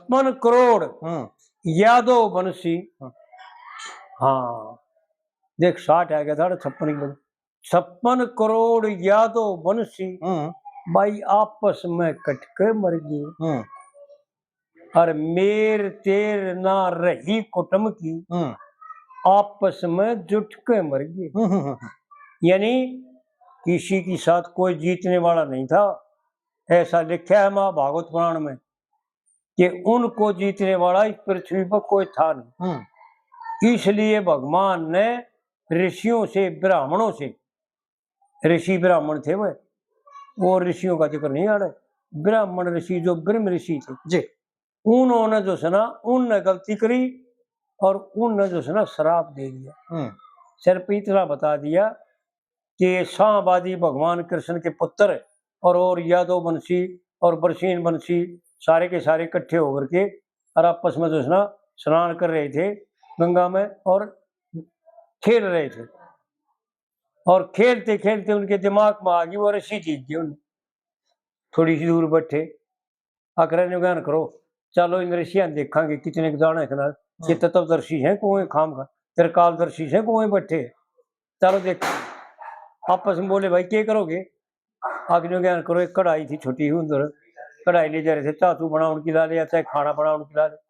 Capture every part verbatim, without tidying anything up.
छप्पन करोड़ हम्म। यादव बंसी। हम्म। हाँ, देख, साठ आ गया था, छप्पन की बजाय। छप्पन करोड़ यादव बंसी हम्म। भाई आपस में कट के मर गए। हम्म। और मेर तेर ना रही कुटुम की, हम्म। आपस में जुट के मर गए। हम्म, हम्म, हम्म। यानी किसी के साथ कोई जीतने वाला नहीं था। ऐसा लिखा है महाभागवत पुराण में कि उनको जीतने वाला इस पृथ्वी पर कोई था नहीं। हम्म। इसलिए भगवान ने ऋषियों से, ब्राह्मणों से, ऋषि ब्राह्मण थे वह, वो ऋषियों का जिक्र नहीं आ रहा है। ब्राह्मण ऋषि, जो ब्रह्म ऋषि थे, जी। उन्होंने जो है ना, उनने गलती करी और उनने जो है ना, श्राप दे दिया। हम्म। सिर्फ इतना बता दिया कि ये शाहबादी भगवान कृष्ण के पुत्र और, और यादव वंशी और बरसीन वंशी सारे के सारे इकट्ठे होकर के और आपस में जो है ना, स्नान कर रहे थे गंगा में और खेल रहे थे। और खेलते खेलते उनके दिमाग में आ गई, वो रस्सी जीत गई उन्हें। थोड़ी सी दूर बैठे, आकर न्यू ज्ञान करो, चलो इन ऋषियां देखांगे कितने जाने के नाल, ये हम्म। तत्वदर्शी हैं कोई खाम खा, त्रिकालदर्शी हैं कोई बैठे, चलो देख। आपस में बोले, भाई क्या करोगे? आके न्यू ज्ञान करो, एक कढ़ाई थी छोटी हुई उधर, कढ़ाई ले जा रहे थे, चाह चू बनाने की ला ले या चाहे खाना बनाने की ला ले।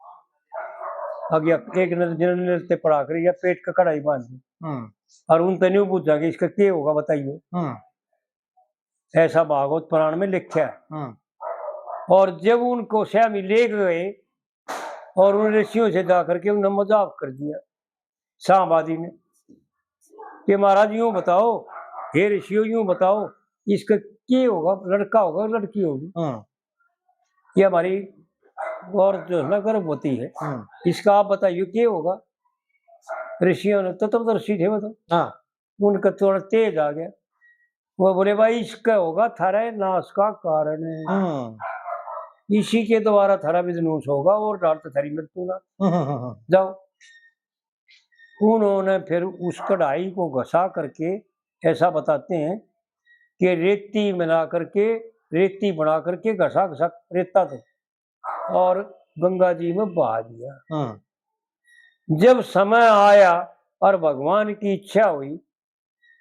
आगे एक ने, जिन्होंने ते पड़ा कर या पेट का कढ़ाई बांध दी। हम्म। और उन तने पूछा कि इसका क्या होगा बताइए। हम्म। ऐसा भागवत पुराण में लिखा है। हम्म। और जब उनको स्वामी ले गए और उन ऋषियों से जा करके उन्हें मजाक कर दिया शाहबादी ने कि महाराज यूं बताओ, हे ऋषियों यूं बताओ, इसका क्या होगा, लड़का होगा, लड़की होगी? हम्म। ये हमारी और जो है ना गर्भवती है, हम्म। इसका आप बताइए क्या होगा? ऋषियों ने, तत्वदर्शी थे वो तो, हाँ। उनका थोड़ा तेज आ गया। वो बोले, भाई इसका होगा थारे नाश का कारण, हम्म। इसी के द्वारा थारा विध्वंस होगा और डाल तो थारी मृत्यु ना। हम्म, हम्म, हम्म। जाओ। उन्होंने फिर उस कढ़ाई को घसा करके, ऐसा बताते हैं कि रेती मिला करके, रेती बना करके घसा घसा रेता थे और गंगा जी में बहा दिया। हम्म। जब समय आया और भगवान की इच्छा हुई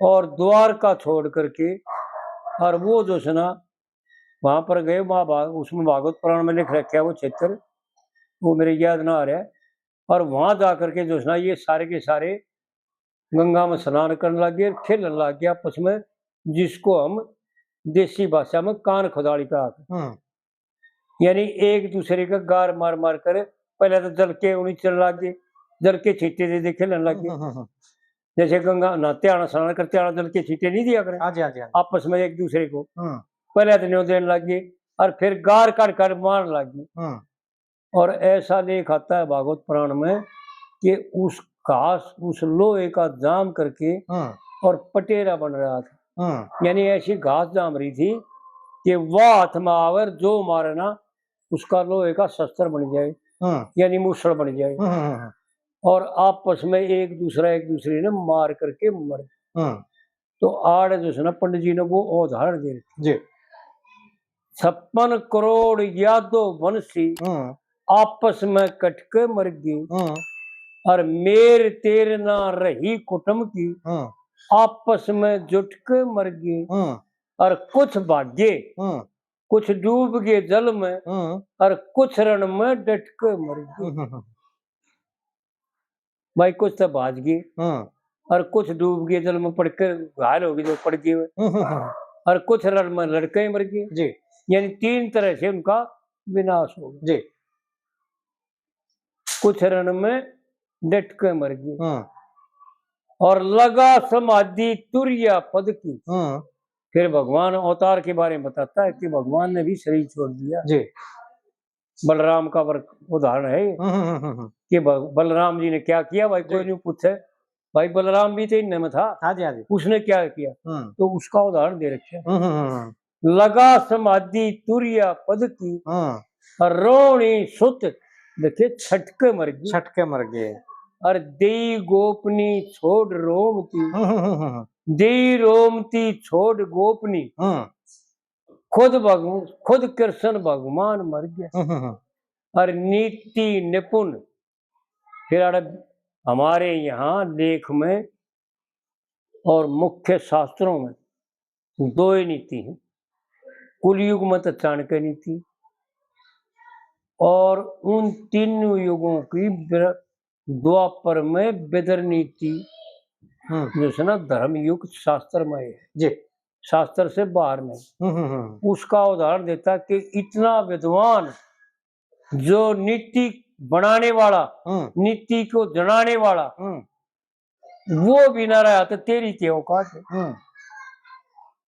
और द्वारका छोड़ करके, और वो जो है ना वहां पर गए, वहां भाग-, उसमें भागवत पुराण में लिख रखा है वो क्षेत्र, वो मेरे याद ना आ रहा है। और वहां जा करके जो है ना ये सारे के सारे गंगा में स्नान करने लग गए, खेलने लग गए आपस में, जिसको हम देसी भाषा में कान खुदाली कहा। हम्म। यानी एक दूसरे का गार मार मार कर पहले तो जल के उन्हीं चलने लग गए, जल के छींटे दे दे खेलने लग गए। हम्म, हम्म, हम्म। जैसे गंगा नहाते आना, स्नान करते आना, जल के छींटे नहीं दिया करें हाँ जी, हाँ जी, हाँ जी। आपस में एक दूसरे को। हम्म। पहले तो न्यो देने लग गए और फिर गार काट काट मारने लग गए। हम्म। और ऐसा लेख आता है भागवत पुराण में कि उस घास, उस लोहे का जाम करके हम्म। और पटेरा बन रहा था। हम्म। यानी ऐसी घास जाम रही थी कि वह हाथ में आवर जो मारे ना, उसका लोहे का शस्त्र बन जाए, हम्म। यानी मूसल बन जाए। हम्म, हम्म, हम्म। और आपस में एक दूसरा, एक दूसरे ने मार करके मर। हम्म। तो आड़ जो है ना पंडित जी ने वो उदाहरण दे रखी। जी। छप्पन करोड़ यादव वंशी हम्म। आपस में कट के मर गए। हम्म। और मेर तेर ना रही कुटुम की, हम्म। आपस में जुट के मर गए। हम्म। और कुछ भागे, हम्म। कुछ डूब गए जल में, हम्म। और कुछ रण में डट के मर गए। हम्म, हम्म, हम्म। भाई कुछ तो भाज गए हम्म। और कुछ डूब गए, जल में पड़ के घायल हो गए, जो पड़ गए हुए। हम्म, हम्म, हम्म। और कुछ रण में लड़के ही मर गए। जी। यानी तीन तरह से उनका विनाश हो गया। जी। कुछ रण में डट के मर गए। हम्म। और लगा समाधि तुरिया पद की। हम्म। फिर भगवान अवतार के बारे में बताता है कि भगवान ने भी शरीर छोड़ दिया। जी। बलराम का वर-, उदाहरण है ये हम्म, हम्म, हम्म, हम्म। कि ब-, बलराम जी ने क्या किया, भाई, जी। कोई नहीं पूछे, भाई, बलराम भी तो इनमें था, हाँ जी, हाँ जी। उसने क्या किया, हम्म। तो उसका उदाहरण दे रखे हैं। हम्म, हम्म, हम्म, हम्म। लगा समाधि तुरिया पद की, हम्म। और रोणी सुत देखे छटके मर गई। छटके मर गए। और देई गोपनी छोड़ रोमती, हम्म, हम्म, हम्म, हम्म। देई रोमती छोड़ गोपनी, हम्म। खुद भगव-, खुद कृष्ण भगवान मर गया। हम्म, हम्म, हम्म। और नीति निपुण। फिर आड़े हमारे यहाँ लेख में और मुख्य शास्त्रों में दो ही नीति हैं, कुलयुग में तो चाणक्य नीति, और उन तीनों युगों की बिर-, द्वापर में बिदर नीति, हम्म। जो है ना, धर्मयुक्त शास्त्र में है, जी। शास्त्र से बाहर में। हम्म, हम्म, हम्म। उसका उदाहरण देता कि इतना विद्वान जो नीति बनाने वाला, हम्म। नीति को जनाने वाला, हम्म। वो भी ना रहा तो तेरी क्या औकात है? हम्म।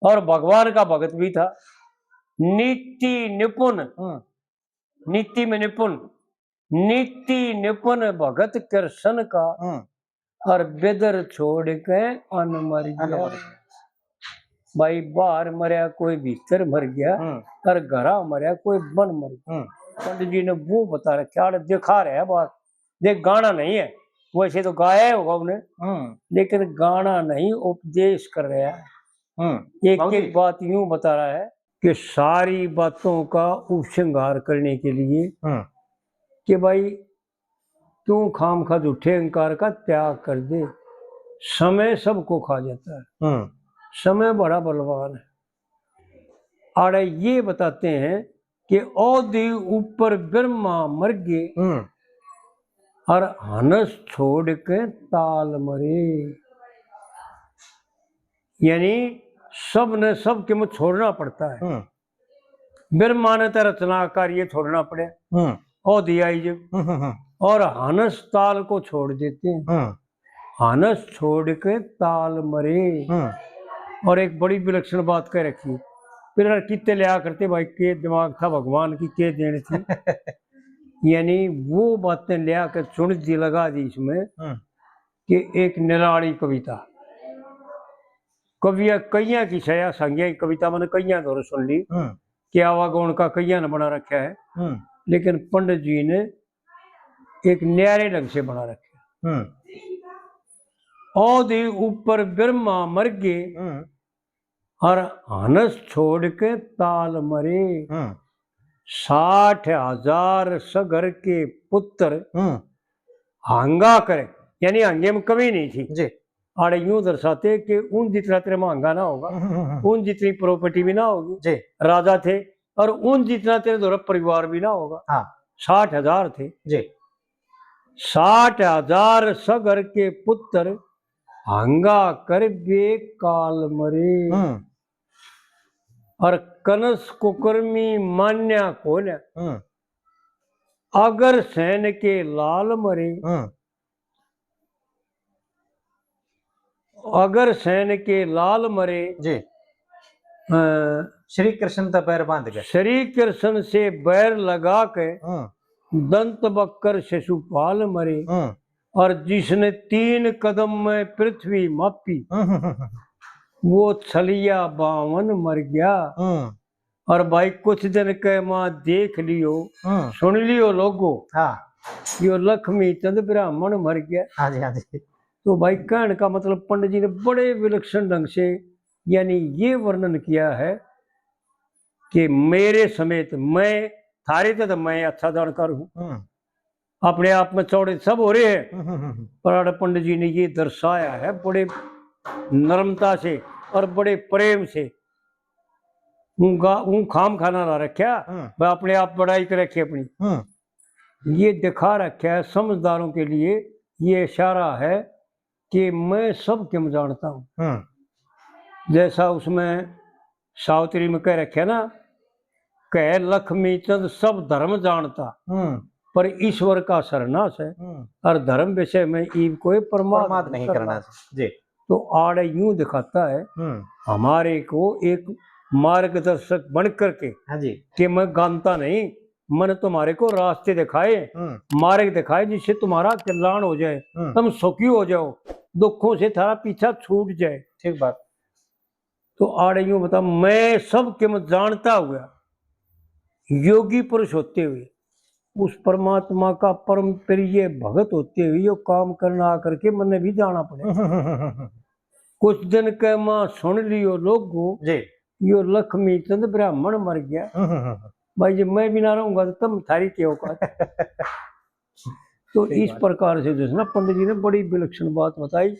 और भगवान का भगत भी था, नीति निपुण, हम्म। नीति में निपुण, नीति निपुण भगत कृष्ण का, हम्म। और बिदर छोड़ के अन मर अन गया। मर गया। भाई, बाहर मरया कोई भीतर मर गया, हम्म। और घरा मरया कोई बन मर गया। हम्म। पंडित जी ने वो बता रखे, आड़े दिखा रहे हैं बात, देख, गाना नहीं है, वैसे तो गाया ही होगा उन्हें, हम्म। लेकिन गाना नहीं, उपदेश कर रहा है। हम्म। एक बाबू एक जी। बात यूं बता रहा है कि सारी बातों का उपसंहार करने के लिए, हम्म। कि भाई, तू खामखा झूठे अहंकार का त्याग कर दे, समय सबको खा जाता है। हम्म। समय बड़ा बलवान है। आड़े ये बताते हैं कि औधी ऊपर ब्रह्मा मर गए, हम्म। और हनस छोड़ के ताल मरे। यानी सब ने सब के में छोड़ना पड़ता है। हम्म। ब्रह्मा ने तो रचना कार्य छोड़ना पड़े, हम्म। औधी आई जब, हम्म, हम्म, हम्म। और हनस ताल को छोड़ देते हैं। हम्म। हनस छोड़ के ताल मरे। हम्म। और एक बड़ी विलक्षण बात कह रखी, फिर कितने लिया करते भाई, के दिमाग था भगवान की, के देन थी। यानी वो बातें लिया के चुन दी, लगा दी इसमें, हम्म। कि एक निराली कविता, कविया कईयां की सया संगिया की कविता मैंने कईयां दौर सुन ली, हम्म। कि आवागौन का कईयां ने बना रखा है, हम्म। लेकिन पंडित जी ने एक न्यारे ढंग से बना रखा है। हम्म। औधी ऊपर ब्रह्मा मर गए, हम्म। और हनस छोड़ के ताल मरे। हम्म। साठ हजार सगर के पुत्र हम्म। हांगा करे, यानी हांगे में कमी नहीं थी। जी। आड़े यूं दर्शाते कि उन जितना तेरे में हांगा ना होगा, हम्म, हम्म, हम्म। उन जितनी प्रॉपर्टी भी ना होगी। जी। राजा थे, और उन जितना तेरे धोरे परिवार भी ना होगा। हाँ। साठ हजार थे। जी। साठ हजार सगर के पुत्र हांगा कर बेकाल मरे। हम्म। और कनस कुकर्मी मान्या कोन्या, हम्म। अगर सैन के लाल मरे, हम्म। अगर सैन के लाल मरे, जी। अ, श्री कृष्ण तो बैर बांध गए। श्री कृष्ण से बैर लगा के हम्म। दंत बक्कर शिशुपाल मरे। हम्म। और जिसने तीन कदम में पृथ्वी मापी, हम्म, हम्म, हम्म। वो छलिया बावन मर गया। हम्म। और भाई, कुछ दिन के मां देख लियो, हम्म। सुन लियो लोगो, हाँ। यो लक्ष्मी चंद ब्राह्मण मर गया। हाँ जी, हाँ जी। तो भाई, कहने का मतलब, पंडित जी ने बड़े विलक्षण ढंग से, यानी ये वर्णन किया है कि मेरे समेत, मैं, थारे तै तो मैं अच्छा जानकार हूँ। हम्म। अपने आप में चौड़े सब हो रहे हैं, हम्म, हम्म, हम्म। पर आड़े पंडित जी ने ये दर्शाया है बड़े नरमता से और बड़े प्रेम से। ऊं गा-, ऊं खाम खाना ना रखा, हम्म। वह अपने आप बड़ाई कर रखी अपनी। हम्म। ये दिखा रखा है समझदारों के लिए, ये इशारा है कि मैं सब किम जानता हूँ। हम्म। जैसा उसमें सावित्री में कह रखे ना, कह लक्ष्मी चंद सब धर्म जानता, हम्म। पर ईश्वर का सरना से, हम्म। और धर्म विषय में ईब कोई प्रमाद प्रमाद नहीं नहीं करना करना। से। जी। तो आड़े यूं दिखाता है, हम्म। हमारे को एक मार्गदर्शक बन करके, हाँ जी। कि मैं गानता नहीं, मैंने तुम्हारे को रास्ते दिखाए, हम्म। मार्ग दिखाए, जिससे तुम्हारा कल्याण हो जाए, हम्म। तुम सुखी हो जाओ, दुखों से थारा पीछा छूट जाए। ठीक बात। तो आड़े यूं बता, मैं सब किम जानता हुआ, योगी पुरुष होते हुए, उस परमात्मा का परम प्रिय भगत होते हुए यो काम करना आकर के मन्ने भी जाना पड़े। कुछ दिन के मां सुन लियो लोगो, जी। यो लक्ष्मी चंद ब्राह्मण मर गया। भाई, जब मैं भी ना रहूंगा तो तुम, थारी क्या औकात? तो इस प्रकार से जो है ना, पंडित जी ने बड़ी विलक्षण बात बताई।